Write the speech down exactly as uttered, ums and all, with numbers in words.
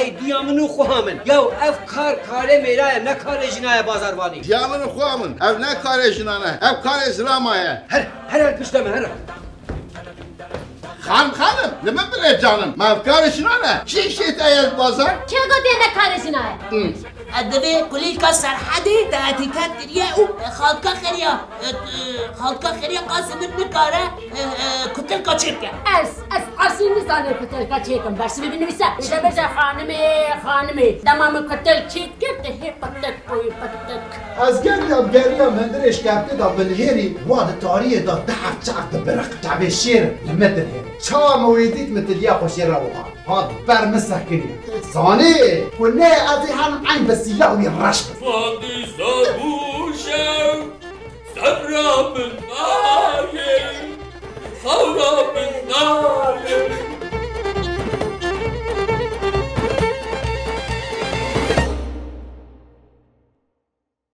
Ey diya min û xuha min. Yaw ev kar karê mêra ye, ne karê jina ye bazarvanî. Diya min û xuha min. Ev ne karê jinan e. Ev karê zilama ye. Her, her, her pişte min, her. Xanim, xanim, li min bire canim. Ma ev karê jinan e. Kî şêt eye li bazar? Kê got ê ne karê jina ye? Hı. Divê kulîlka Serhedê te etîket kiriye û xalka xeriya, e, e, xalka xeriya qasî min nikare, e, e, kutilka çêbike. Ez, ez qasî nizanim kutilka çêkim. Bersivê binivîse. Bêje, bêje xanimê, xanimê. Dema min kutil çêkir, tu hê pitik bûyî, pitik. Ez geriyam, geriyam, hundirê ji kevtê de binihêrî, wa di tariyê de du heb çav dibiriq. Çavê şêr li min dinihêrî. Çawa min wê dît, min tiliya xwe jê re wiha. Hat ber min sekinî. Zanî ku ne ez ê herim eyn bi sîleh wî reş bim. Van dîsa bû şew, sebra min dar.